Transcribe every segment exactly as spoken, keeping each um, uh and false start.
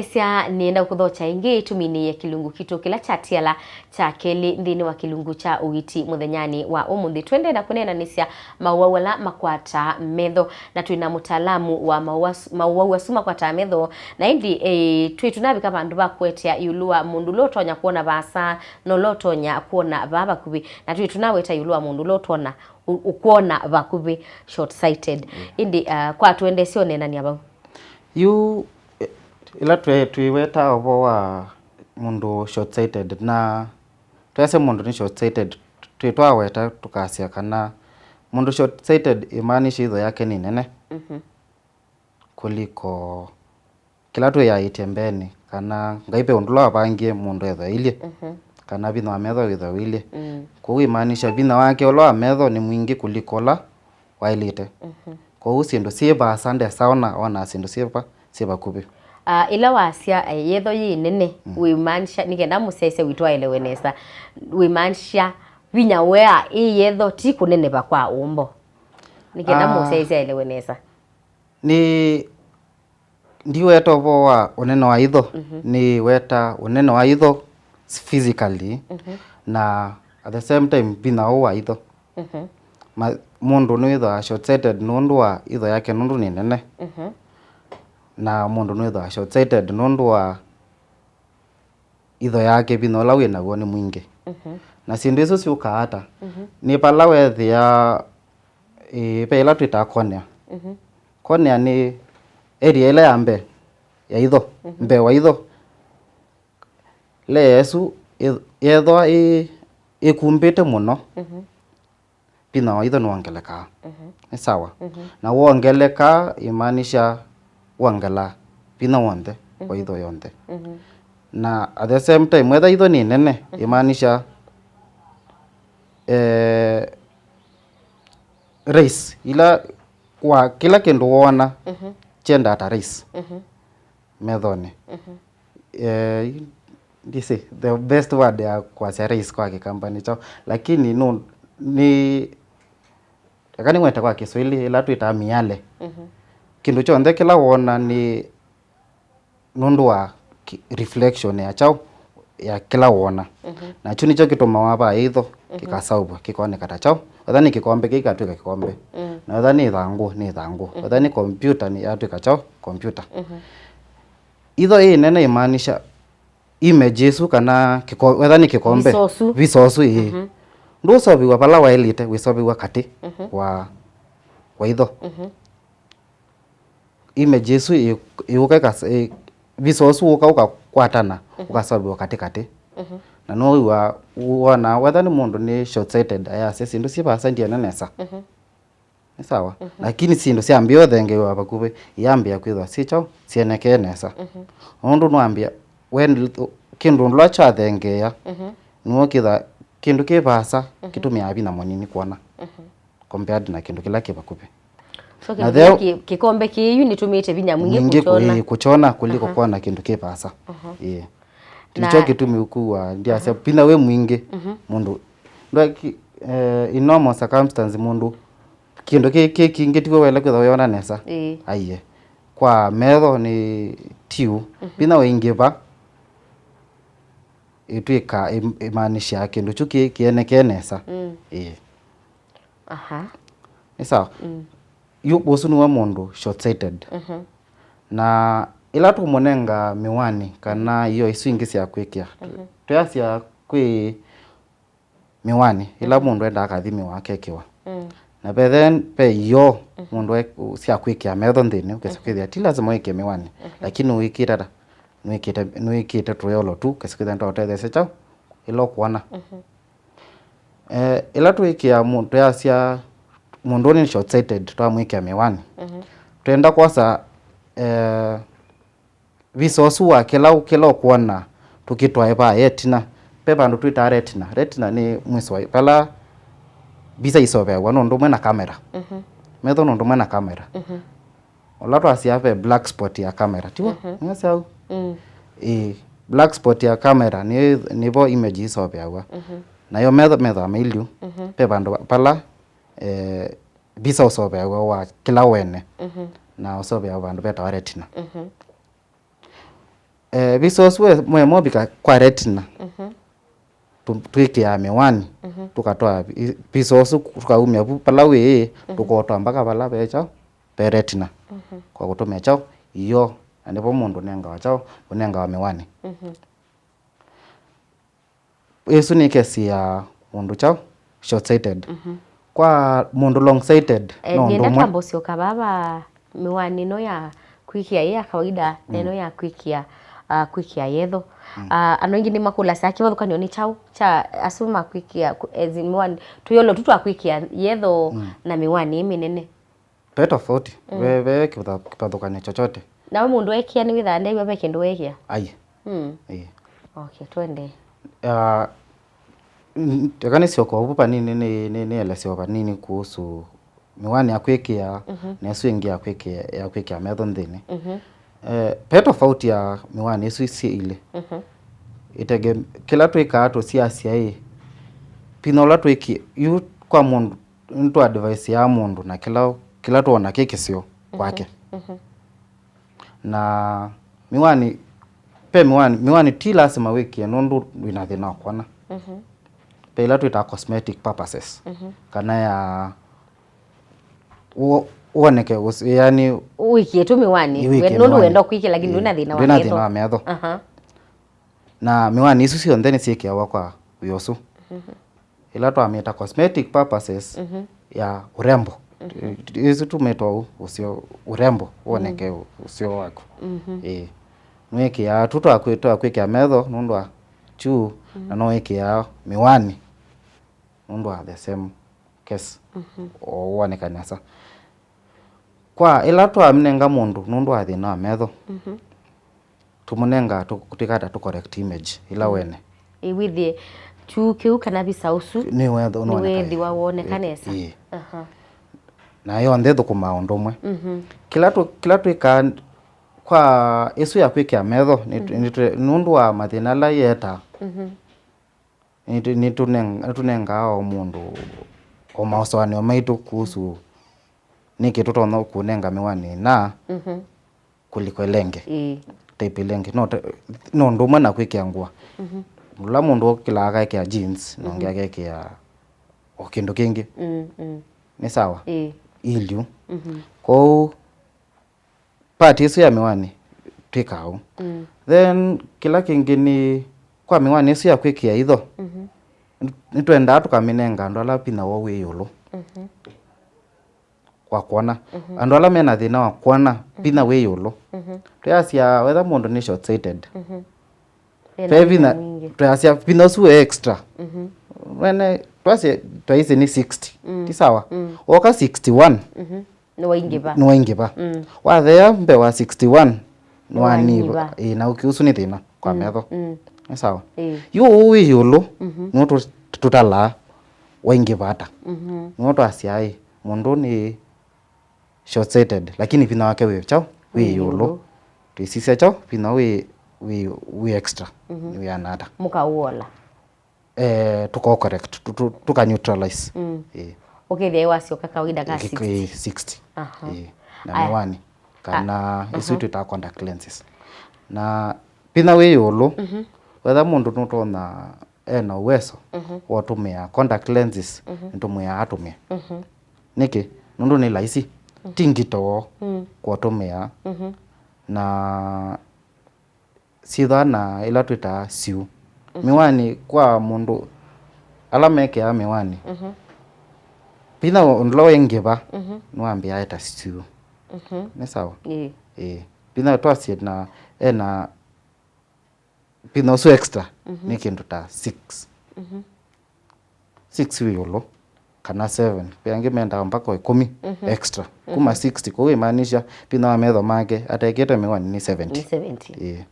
Sesya, nĩenda kũthokya ĩngĩ ĩtuminĩĩe kĩlungu kitũ kĩla kyatiala kya kelĩ nthĩnĩ wa kĩlungu kya ũiiti mũthenyanĩ wa ũmũnthĩ. Twendee na kũneenanĩsya mawau ala makwataa metho, na twĩ na mũtaalamu wa mawau asu, mawau asu makwataa metho. Na ĩndĩ, eh, twĩ tũnavika vandũ va kũetea ĩũlũ wa mũndũ ũla ũtonya kwona vaasa na ũla ũtonya kwona vaa vakuvĩ, na twĩ tũnaweta ĩũlũ wa mũndũ ũla ũtona, ũ-, ũkwona vakuvĩ, short sighted. Ĩndĩ, ah, kwa tũendesye ũneenany'a vau. Yu, eh, ĩla twe-, twĩweta ũvoo wa mũndũ short sighted, na twasya mũndũ nĩ short sighted, twĩ twaweta tũkasya kana mũndũ short sighted ĩmaanisha itho yake nĩ nene Mhm. kũliko kĩla twĩyaĩtye mbeenĩ, kana Ngai ve ũndũ ũla wavangie mũndũ ethwe ailyĩ, Mhm. kana vinya wa metho wĩthwe ũilyĩ. Mm. Kwoou ĩmaanisha vinya wake ũla wa metho nĩ mwingĩ kũliko ũla waĩlĩte. Mhm. Kwoou syĩndũ syĩ vaasa ndesaona, onaa syĩndũ syĩ va, syĩ vakuvĩ. Ah, ĩla wasya, eh, yetho yĩ nene, Mm. wĩmaanisha, nĩ kenda mũsyaĩĩsya witũ aelewe nesa, wĩmaanisha vinya wĩa ĩ yetho ti kũneneva kwa ũmbo? Nĩ kenda Ah. mũsyaĩĩsya aelewe nesa. Nĩ, ndiweta ũvoo wa ũnene wa itho, Mhm. nĩweta ũnene wa itho physically, Mhm. na at the same time vinya ũũ wa itho. Mhm. Ma-, mũndũ nĩwĩthwa short sighted nũndũ wa itho yake nũndũ nĩ nene. Mhm. Na mũndũ nĩwĩthwa short sighted nũndũ wa itho yake vinya ũla wĩ naw'o nĩ mwingĩ. Mhm. Na syĩndũ isu syũkaa ata? Mhm. Nĩ vala wethĩa, ĩ, ve ĩla twĩtaa cornea. Mhm. Cornea nĩ area ĩla ya mbee ya itho, Mhm. mbee wa itho. Layer ĩsu ĩ-, yethwa ĩ-, ĩkumbĩte mũno, Mhm. vinya wa itho nĩwongelekaa. Mhm. Nĩ sawa? Mhm. Na wongelekaa ĩmaanisha wongela vinya w'onthe wa Mhm. itho yonthe. Mhm. Na at the same time, wetha itho nĩ nene, Mhm. ĩmaanisha, eh, rays ila kwa kĩla kĩndũ woona Mhm. kyendaa ta rays Mhm. methonĩ. Mhm. Eh, ndisi the best word ya kwasya rays kwa Kĩkamba nĩ kyaũ, lakini no, nĩ, eka nĩngwete kwa Kĩswahili ĩla twĩtaa miale. Mhm. Kĩndũ kyonthe kĩla woona nĩ nũndũ wa ki-, reflection ya kyaũ, ya kĩla woona. Mhm. Na kyu nĩkyo kĩtũmawa va itho Mhm. kĩkasaũvw'a, kĩkoneka ta kyaũ. Wetha nĩ kĩkombe, kĩikatw'ĩka kĩkombe. Mm. Na wetha nĩ ĩthangũ, nĩ ĩthangũ. Mhm. Wetha nĩ kompyuta, nĩ yatw'ĩka kyaũ, kompyuta. Mhm. Itho ĩĩ nene ĩmaanisha image ĩsu kana kĩko-, wetha nĩ kĩkombe, Visa ũsu. Visa ũsu ĩĩ. Mhm. Ndũũseũvĩw'a vala waĩlĩte, wĩseũvĩw'a katĩ Mhm. wa, wa itho. Mhm. Image ĩsu ĩ-, ĩũka ĩkas-, ĩ-, visa ũsu ũka ũkakwatana, Mhm. ũkaseũvĩw'a katĩ katĩ. Mhm. Na nowĩw'a wona wetha nĩ mũndũ nĩ short sighted, ayasya syĩndũ syĩ vaasa ndiene nesa. Mhm. Nĩ sawa. Mhm. Lakini syĩndũ syambĩĩa ũthengeewa vakuvĩ, iyambĩĩa kwĩthwa syĩ kyaũ, syenekee nesa. Mhm. Nũndũ nĩwambĩa, we, kĩndũ ndũla kyathengeea, Mhm. nĩw'o kĩtha, kĩndũ kĩ vaasa Mhm. kĩtũmĩaa vinya mũnini kwona Mhm. compared na kĩndũ kĩla kĩ vakuvĩ. So, Na kĩndũ theo- kĩ-, kĩkombe kĩĩ yu nĩtũmĩĩte vinya mwingĩ mwingĩ kũkyona. Kũ-, kũkyona kũliko Aha. kwona kĩndũ kĩ vaasa. Aha. Ĩĩ. Na- Nĩkyo kĩtumi ũkuwa, ndiasya, Mhm. vinya wĩ mwingĩ, Mhm. mũndũ, ndwa-, ki-, eh, in normal circumstance, mũndũ, kĩndũ kĩ, kĩ kingĩ tiwe wele kwĩtha wĩona nesa. Ĩĩ. Aiye. Kwa metho nĩ tiu, Mhm. vinya wĩingĩva, ĩtw'ĩka, ĩ-, ĩmaanisha kĩndũ kyu kĩ, kĩenekee nesa. Mm. Ĩĩ. Aha. Nĩ sawa? Mm. Yu ũsu nĩwe mũndũ short-sighted. Mhm. Na ĩla tũmũnenga mĩwani kana Mhm. ioo isu ingĩ sya kwĩkĩa, Mhm. twĩasya kwĩ mĩwani ĩla Mhm. mũndũ endaa akathimiwa akekĩwa. Mm. Na ve then ve ioo Mhm. mũndũ e-, sya kwĩkĩa metho nthĩnĩ, ũkesa Mhm. kwĩthĩa ti lazima wĩkĩe mĩwani, Mhm. lakini wĩkĩte ata? Nĩwĩkĩte, nĩwĩkĩte tũyolo tu, ũkesa kwĩthĩa nĩtwaũtetheesya kyaũ ĩla ũkwona. Mhm. Eh, ĩla twĩkĩa mũ-, twĩasya mũndũ ũũ nĩ short-sighted, twamwĩkĩa mĩwani. Mhm. Twenda kwosa, eh, visa ũsu wa kĩla, kĩla ũkwona tũkĩtwae vaa ĩtina. Ve vandũ twĩtaa retina. Retina nĩ mwĩso wa vala visa isoveaw'a nũndũ ũmwe na kamera. Mhm. Metho nũndũ ũmwe na kamera. Mhm. Ũla twasya ve black spot ya kamera, tiw'o? Mhm. Nĩwasya au? Mm. Ĩĩ, black spot ya kamera nĩ, nĩvo image isoveaw'a. Mhm. Nayo metho, metho mailyũ, Mhm. ve vandũ va-, vala, eh, visa ũsoveaw'a wa kĩla wene, Mhm. na ũsoveaw'a vandũ vetawa retina. Mhm. Eh, visa ũsu we, we movika kwa retina. Mhm. Tu-, twĩkĩaa mĩwani, mhm, tũkatwaa vi-, visa ũsu tũkaumya vu pala wĩ, mhm, tũkotwaa mpaka pala ve kyaũ, ve retina. Mhm. Kwa kũtũmĩa kyaũ, ĩoo, na nĩvo mũndũ ũnengawa kyaũ, ũnengawa mĩwani. Mhm. Ĩsu nĩ kesi ya mũndũ kyaũ, short sighted. Mhm. Kwa mũndũ long sighted, eh, no ũndũ nĩenda ũmwe. Twambe ũsyoka vava mĩwani ĩno ya kwĩkĩa ĩ ya kawaida, na, mm, ĩno ya kwĩkĩa, ah, kwĩkĩa yetho. Mm. Ah, andũ aingĩ nĩmakũlasya kĩvathũkany'o nĩ kyaũ kya asu ma kwĩkĩa, ku-, as in, mĩwani, tũyolo tu twa kwĩkĩa yetho, mm, na mĩwani ĩ mĩnene. Ve tofauti. Mm. Ve, ve kĩvatha-, kĩvathũkany'o chochote. Na we mũndũ ekĩa nĩwĩthaa ndew'a ve kĩndũ wekĩa? Ai. Mm. Ĩĩ. Okay, twende. Ah, n-, eka nĩsyoka ũvu vanini, nĩ, nĩ, nĩelesye o vanini kuhusu mĩwani ya kwĩkĩa, mhm, na ĩsu ĩngĩ ya kwĩkĩa, ya kwĩkĩa metho nthĩnĩ. Mhm. Eh, ve tofauti ya mĩwani ĩsu syĩ ilĩ. Mhm. Ĩtege-, kĩla twĩkaa tũsiasya ĩ, vinya ũla twĩkĩ-, yu kwa mũndũ, nĩtũ advice ya mũndũ na kĩla, kĩla twona kĩ kĩseo kwake. Mhm. Na mĩwani, ve mĩwani, mĩwani ti lasima wĩkĩe nũndũ wĩna thĩna wa kwona. Mhm. Ve ila twĩtaa cosmetic purposes. Mhm. Kana ya wo-, woneke ũs-, yani wĩkĩe tu mĩwani, wĩkĩe we-, nũndũ mĩwani. Wenda kwĩkĩa, lakini, ĩĩ, ndwĩna thĩna wa metho. Ndwĩna thĩna wa metho. Aha. Na mĩwani isu syonthe nĩsyĩkĩawa kwa wĩa ũsu. Mhm. Ĩla twamĩta cosmetic purposes, mhm, ya urembo. Mhm. Isu tumĩtwa u-, ũseo urembo, woneke, mhm, ũseo waku. Mhm. Ĩĩ. Nĩwĩkĩaa tu twa kwĩ-, twa kwĩkĩa metho nũndũ wa chuu, mhm, na no wĩkĩaa mĩwani nũndũ wa the same case. Mhm. O woneka nesa. Kwa ĩla twamĩnenga mũndũ nũndũ wa thĩna wa metho, mhm, tũmũnengaa tũ-, twĩkata tũ correct image ĩla, mm, wene. Ĩ, wĩthĩe chuu kĩu kana visa ũsu nĩwethĩwa woneka nesa. Ĩĩ. Aha. Na yonthe ĩthũkũmaa ũndũ ũmwe. Mhm. Kĩla tũ-, kĩla twĩkaa kwa ĩsu ya kwĩkĩa metho, nĩ-, mhm, nĩ-, nũndũ wa mathĩna ala yetaa. Mhm. Nĩtũ-, nĩtũneng-, nĩtũnengaa o mũndũ o maũsũanĩo maitũ kuhusu nĩkĩ tũtonya kũnenga mĩwani ĩna, mhm, kuliko ĩla ĩngĩ. Ĩĩ. Type ĩla ĩngĩ. No ta-, no ũndũ ũmwe na kwĩkĩa ngũa. Mhm. Ũla mũndũ ũkĩlaa akekĩa jeans, na ũngĩ, mhm, akekĩa o kĩndũ kĩngĩ. Mm, mm. Nĩ sawa? Ĩĩ. Ilyu. Mhm. Kwoou, part ĩsu ya mĩwani twĩkaa ũu. Mm. Then kĩla kĩngĩ nĩ kwa mĩwani ĩsu ya kwĩkĩa itho, mhm, nĩtwendaa tũkamĩnenga andũ ala vinya woo wĩ ĩũlũ, mhm, wa kwona. Mhm. Andũ ala mena thĩna wa kwona, mhm, vinya wĩ ĩũlũ. Mhm. Twĩasya wetha mũndũ nĩ short sighted. Mhm. Ve vinya, twĩasya vinya ũsu wĩ extra. Mhm. Wene, twasye, twaisye nĩ sixty. Mm. Ti sawa? Mm. Woka sixty-one. Mhm. Nĩwaingĩva. Nĩwaingĩva. Mm. Wathea mbee wa sixty-one, nĩwanyiva. Nĩwanyiva. Ĩĩ, na ũkĩ ũsu nĩ thĩna kwa, mm, metho. Mm. Nĩ sawa? Ĩĩ. Yu ũũ wĩ ĩũlũ, mhm, nĩw'o tũ-, tũtalaa waingĩva ata. Mhm. Nĩw'o twasya ĩ, mũndũ nĩ short sighted, lakini vinya wake wĩ kyaũ? Wĩ, wĩ ĩũlũ, ĩũlũ. Twĩsisya kyaũ? Vinya wĩ, wĩ, wĩ extra. Mhm. Nĩ wĩana ata? Mũkaũola. Eh, tũka correct, tũ-, tũ-, tũka neutralize. Mm. Eh. Ũkethĩa wasyoka kawaida ka, ĩkĩ-, sixty. Eh, sixty. Aha. Eh, na, aya, mĩwani. Kana, ah, isu, aha, twĩtaa contact lenses. Na vinya wĩ ĩũlũ, mhm, wetha mũndũ nũtonya ena uwezo, mhm, wa ũtũmĩa contact lenses, mhm, nĩtũmwĩaa atũmĩe. Mhm. Nĩkĩ? Nũndũ nĩ laisi. Mhm. Ti ngito, mm, kwa ũtũmĩa. Mhm. Na syĩthwa na ĩla twĩtaa siu. Mhm. Mĩwani kwa mũndũ, ala mekĩaa mĩwani, mhm, vinya ũndũ ũla waingĩva, mhm, nĩwambĩaa eta siu. Mhm. Nĩ sawa? Ĩĩ. Ĩĩ. Vinya twasye na ena vinya ũsu extra, mhm, nĩ kĩndũ ta six. Mhm. Six wĩ ĩũlũ, kana seven. Ve angĩ mendaa mpaka ĩkũmi, mhm, extra. Mhm. Kuma sixty, kũu ĩmaanisha vinya wa metho make atekĩte mĩwani nĩ seventy. Nĩ seventy. Ĩĩ.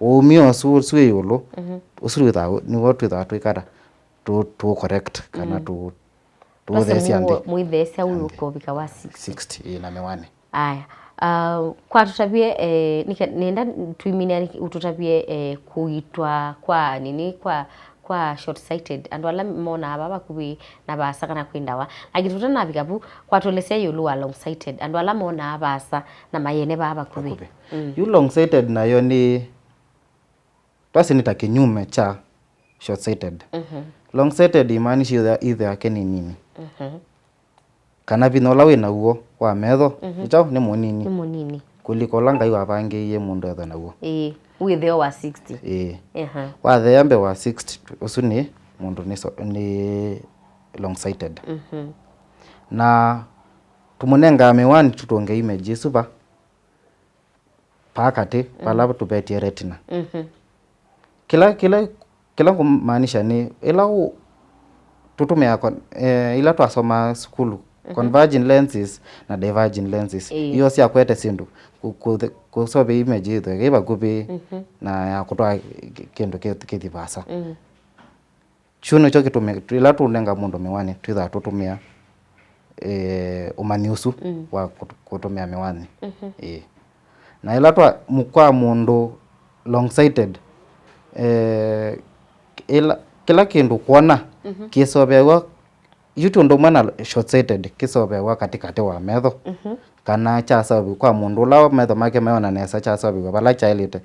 Ũumio ũsu, ũsu wĩ ĩũlũ, mhm, ũsu wĩthaa, nĩw'o twĩthaa twĩkata tũ, tũ correct, kana, mm, tũ, tũũtheesya nthĩ. Mũitheesya ũyũ, nthĩ, ũkovika wa sixty. Sixty, ĩĩ, na mĩwani. Aya. Ah, kwa tũtavye, eh, nĩke-, nenda tũimina nĩ-, ũtũtavye, eh, kũitwa kwa nini, kwa, kwa short sighted, andũ ala monaa vaa vakuvĩ na vaasa kana kwĩ ndawa. Lakini tũtanavika vu, kwa tũelesya ĩũlũ wa long sighted, andũ ala monaa vaasa na mayene vaa vakuvĩ. Vakuvĩ. Mm. Yu long sighted nayo nĩ Twasye nĩ ta kĩnyume kya short sighted. Mhm. Long sighted imaanisha itho, itho yake nĩ nini. Mhm. Kana vinya ũla wĩ naw'o wa metho, mhm, nĩ kyaũ? Nĩ mũnini. Nĩ mũnini. Kũlika ũla Ngai wavangĩie mũndũ ethwe naw'o. Ĩĩ, wĩthĩo wa sixty. Ĩĩ. Aha. Wathea mbee wa sixty, ũsu nĩ mũndũ nĩ so-, nĩ long sighted. Mhm. Na tũmũnengaa mĩwani tũtũnge image ĩsu va, paa katĩ, mm, vala tũvetye retina. Mhm. Kĩla, kĩla, kĩla ngũmaanisha nĩ, ĩla ũ-, tũtũmĩaa con-, eh, ĩla twasomaa sukulu, mhm, converging lenses na diverging lenses. Ĩĩ. Io syakwete syĩndũ, kũ-, kũ-, kũsovya image ĩthwe ĩ vakuvĩ, mhm, na ya kũtwaa kĩ-, kĩndũ kĩ-, kĩthi vaasa. Mm. Kyu nĩkyo kĩtũmĩ-, ĩla tũnenga mũndũ mĩwani, twĩthaa tũtũmĩa, eh, ũmanyi ũsu, mm, wa kũt-, kũtũmĩa mĩwani. Mhm. Ĩĩ. Na ĩla twa-, mũ-, kwa mũndũ long sighted, eh, ĩla, kĩla kĩndũ kwona, mhm, kĩsoveaw'a, yu ti ũndũ ũmwe na short sighted, kĩsoveaw'a katĩkatĩ wa metho, mhm, kana kyasovi-, kwa mũndũ ũla metho make meona nesa, kyasoviw'a vala kyaĩlĩte,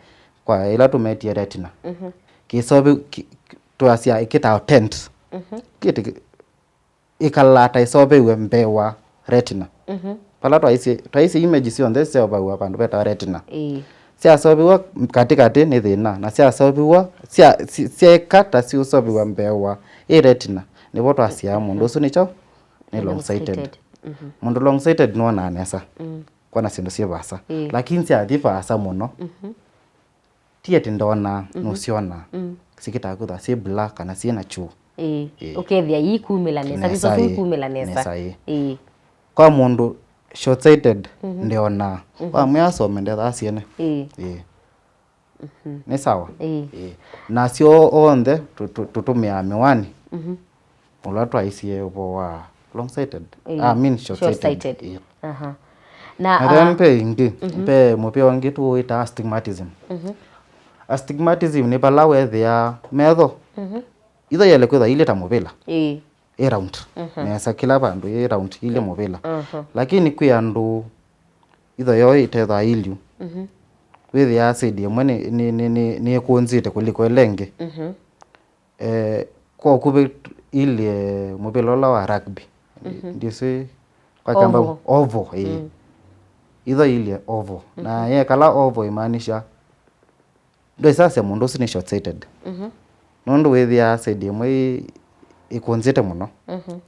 kwa ĩla tũmetie retina. Mhm. Kĩsovi-, kĩ-, twasya kĩtawa tent. Mhm. Kĩtĩ-, ĩkalaa ta ĩsoveew'e mbee wa retina. Mhm. Vala twaisye, twaisye image syonthe syovawa vandũ vetawa retina. Ĩĩ. Syasoviw'a katĩkatĩ nĩ thĩna, na syasoviw'a, sya-, si-, syeeka ta siũsoviw'a mbee wa ĩ retina, nĩvo twasyaa mũndũ ũsu nĩ kyaũ? Nĩ long sighted. Long sighted. Mhm. Mũndũ long sighted nĩwonaa nesa. Mm. Kwona syĩndũ syĩ vaasa. Ĩĩ. Lakini syathi vaasa mũno, mhm, ti ati ndonaa, mhm, nũsyonaa. Mm. Sikĩtaa kwĩthwa syĩ blur kana syĩ na kyuu. Ĩĩ. Ĩĩ. Ũkethĩa iikumĩla nesa, nesa, viso ĩĩ, iikumĩla nesa. Nesa, ĩĩ. Ĩĩ. Kwa mũndũ short sighted, mhm, ndeonaa. Mhm. Wamwĩa asome ndethaa syene. Ĩĩ. Ĩĩ. Mhm. Nĩ sawa? Ĩĩ. Ĩĩ. Nasyo onthe tũ-, tũ-, tũtũmĩaa mĩwani. Mhm. Ũla twaisye ũvoo wa long sighted. Ĩĩ. I mean short sighted. Short sighted. Ĩĩ. Aha. Na, na then, ah, ve ĩngĩ, mhm, ve mũvĩa ũngĩ tũwĩtaa astigmatism. Mhm. Astigmatism nĩ vala wethĩa metho. Mhm. Itho yele kwĩtha ilĩ ta mũvĩla. Ĩĩ. Ĩ round. Mhm. Nesa kĩla vandũ ĩ round ilĩ mũvĩla. Mhm. Lakini kwĩ andũ itho yoo ĩtethaa ilyu. Mhm. Wĩthĩaa side ĩmwe nĩ, nĩ, nĩ, nĩ, nĩkũnzĩte kũliko ĩla ĩngĩ. Mhm. Eh, kwa ũkuvĩ ilye mũvĩla ũla wa rugby. Mhm. Ndiũsĩ kwa Kĩamba oval. Oval, ĩĩ. Mm. Itho ilye oval. Na, mhm, yekala oval imaanisha ndwĩsasya mũndũ ũsu nĩ short sighted. Mhm. Nũndũ wĩthĩaa side ĩmwe ĩ-, ĩkũnzĩte mũno. Mhm.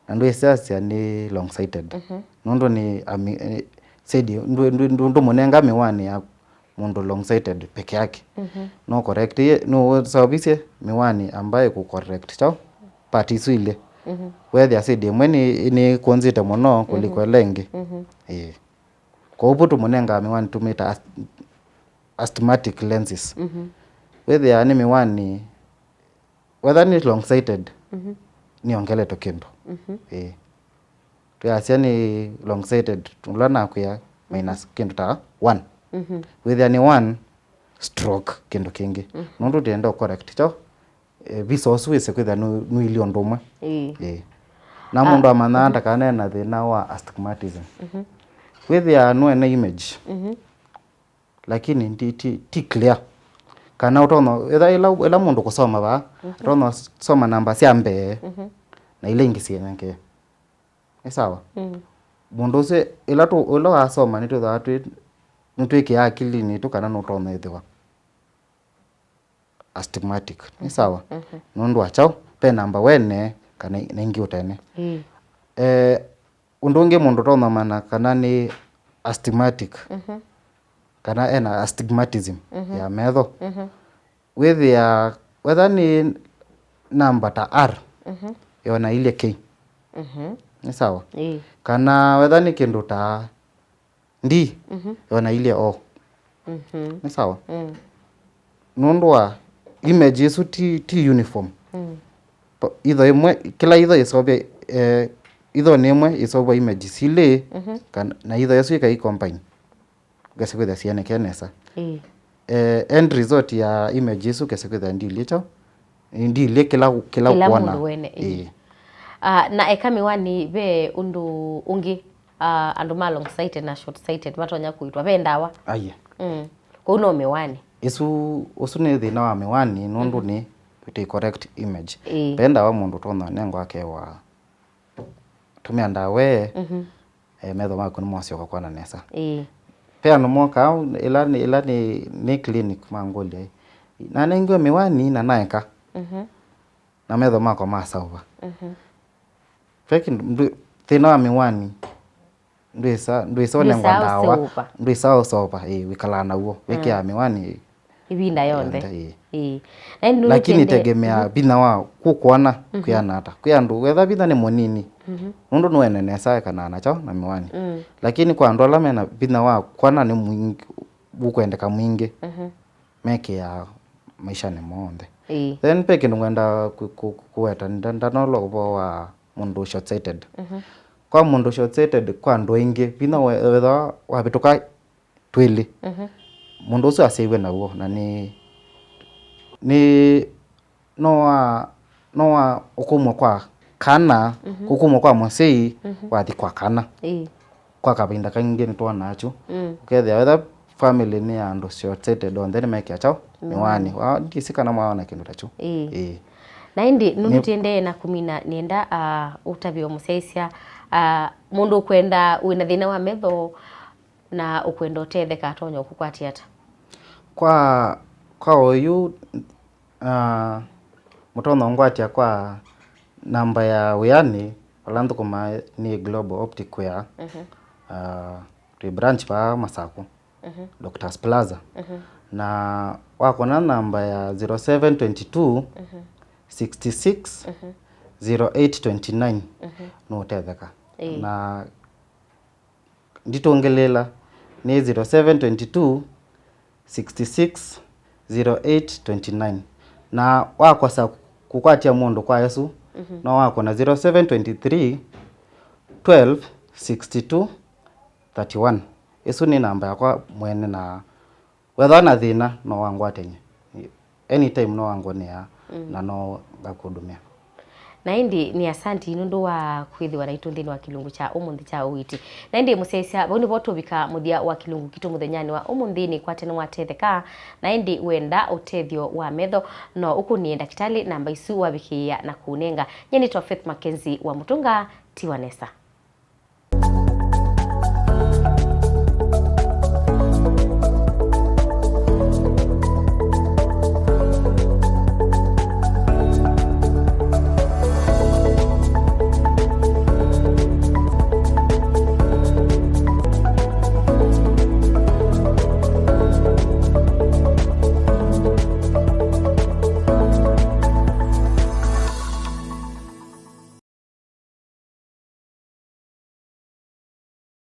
Na ndwĩsasya nĩ long sighted. Mhm. Nũndũ nĩ ami-, eh, side, ndũ-, ndũ-, ndũ-, ndũmũnenga mĩwani ya mũndũ long sighted peke yake. Mhm. No correct ye, no ũsavisye mĩwani ambaye ku correct chao part isu ilĩ. Mhm. Wethĩa side ĩmwe nĩ, nĩ kũnzĩte mũno kũliko, mhm, ĩla ĩngĩ. Mhm. Ĩĩ. Kwoou tũmũnengaa mĩwani tũmĩta ast-, astigmatic lenses. Mhm. Wĩthĩaa nĩ mĩwani, whether nĩ long sighted, mhm, nĩongeletwe kĩndũ. Mhm. Ĩĩ. Twĩasya nĩ long sighted, ũla nakwĩa, minus, mhm, kĩndũ ta one. Mhm. Wĩthĩa nĩ one stroke kĩndũ kĩngĩ. Mhm. Nũndũ tũtienda correct kyo, eh, visa ũsu wĩse kwĩthĩa nũ-, nũilyĩ ũndũ ũmwe. Ĩĩ. Ĩĩ. Na, ah, mũndũ amanyaa, mhm, ndakane na thĩna wa astigmatism. Mhm. Wĩthĩa nũene image. Mhm. Lakini ti, ti, ti clear. Kana ũtonya, ĩla, ĩla, ĩla mũndũ kũsoma vaa, mhm, ũtonya soma namba sya mbee, mhm, na ila ingĩ syĩnengee. Nĩ sawa? Mm. Mũndũ ũsu, ĩla tũ-, ĩla wasoma, nĩtwĩthaa twĩ, nĩtwĩkĩaa akilinĩ itũ kana nũtonya ĩthĩwa astigmatic. Nĩ sawa? Mhm. Nũndũ wa kyaũ? Ve namba wene kana na ingĩ ũtene. Mm. Eh, Ũndũ ũngĩ mũndũ ũtonya ũmanya kana nĩ astigmatic, mhm, kana ena astigmatism, mhm, ya metho. Mhm. Wĩthĩa, wetha nĩ namba ta R, mhm, yona ilye K. Mhm. Nĩ sawa? Ĩĩ. Kana wetha nĩ kĩndũ ta D, mhm, yona ilye O. Mhm. Nĩ sawa? Mm. Nũndũ wa image ĩsu ti, ti uniform. Mm. Pa-, itho ĩmwe, kĩla itho ĩseũvya, eh, itho nĩ ĩmwe ĩseũvya image silĩ, mhm, kana, na itho ĩsu ĩkai combine. Ngasi kwĩthĩa sianĩke nesa. Ĩĩ. Eh, end result ya image ĩsu ngasi kwĩthĩa ndilyĩ kyo, ndilyĩ kĩla, kĩla, kĩla ũkwona. Mũndũ wene, ĩĩ. Ĩĩ. Ah, na eka mĩwani ve ũndũ ũngĩ, ah, andũ ma long sighted na short sighted matonya kũitwa ve ndawa? Aiye. Mm. Kũu no mĩwani. Ĩsu, ũsu nĩ thĩna wa mĩwani, nũndũ nĩ, it correct image. Ĩĩ. Ve ndawa mũndũ ũtonya nengwa akewa, tũmĩa ndawa ĩĩ, eh, metho maku nĩmosyoka kwona nesa. Ĩĩ. Ve andũ mokaa, ĩla nĩ, ĩla nĩ, nĩ clinic mangũlya, nanengiwe mĩwani na naeka, na metho makwa masauva. Ve kĩndũ, ndwĩ-, thĩna wa mĩwani, ndwĩsa, ndwĩsa ũnengwa ndawa, ndwĩsa ũsova, ĩĩ, wĩkalaa naw'o, wĩkĩaa mĩwani ĩvinda yonthe. Ĩĩ. Ĩĩ. Na ĩndĩ lakini nũtendee- tegemea vinya wa kũkwona kwĩana ata. Kwĩ andũ wetha vinya nĩ mũnini, nũndũ nũene nesa ekanaa na kyaũ na mĩwani. Lakini kwa andũ ala mena vinya wa kwona nĩ mwingĩ, ũkwendeka mwingĩ, mekĩaa maishanĩ monthe. Ĩĩ. Then ve kĩndũ ngwenda kũ-, kũ-, kũweta, nda-, ndanolwa ũvoo wa mũndũ short sighted. Kwa mũndũ short sighted, kwa andũ aingĩ, vinya we-, wetha wavĩtũka twĩlĩ, mũndũ ũsu asyaĩw'e naw'o, na nĩ, nĩ, no wa, no wa ũkũmwe kwa kana, kũkũmwe kwa mũsyai, wathi kwa kana. Ĩĩ. Kwa kavinda kaingĩ nĩtwonaa kyu. Ũkethĩa wetha family nĩ ya andũ short sighted, onthe nĩmekĩa kyaũ? Mĩwani. Mĩwani. Wa, ndisi kana mwaona kĩndũ ta kyu. Ĩĩ. Ĩĩ. Na ĩndĩ nũndũ nĩ- tũendee na kũmina, nĩenda, ah, ũtavyo mũsyaĩĩsya, ah, mũndũ ũkwenda, wĩna thĩna wa metho, na ũkwenda ũtetheka atonya ũkũkwatya ata? Kwa, kwa oyu, ah, mũtonya ũngwatya kwa namba ya wĩanĩ, vala nthũkũmaa nĩ Global Optic Wear. Ah, twĩ branch vaa Masakũ, Doctors Plaza. Na wakũna namba ya zero seven twenty two, sixty six, zero eight twenty nine, nũũtetheka. Ĩĩ. Na nditũngĩlĩĩla nĩ zero seven twenty two, sixty six, zero eight twenty nine. Na wakosa kũkwatya mũndũ kwa ĩsu, no wakũna zero seven twenty three, twelve, sixty two, thirty one. Ĩsu nĩ namba yakwa mwene, na wethwa na thĩna, no wangwatany'e. Anytime no wangũnĩaa, na no ngakũndũmĩa. Na ĩndĩ nĩ asanti nũndũ wa kwĩthĩwa naitũ nthĩnĩ wa kĩlungu kya ũmũnthĩ kya ũiiti. Na ĩndĩ mũsyaĩĩsya, vau nĩvo tũvika mũthya wa kĩlungu kitũ mũthenyanĩ wa ũmũnthĩ. Nĩkwate nĩwatetheka, na ĩndĩ wenda ũtethyo wa metho, no ũkũnĩe ndakĩtalĩ namba isu wavikĩĩa na kũũnenga. Nyie nĩtwa Faith Mackenzie wa Mũtũnga, tiwa nesa.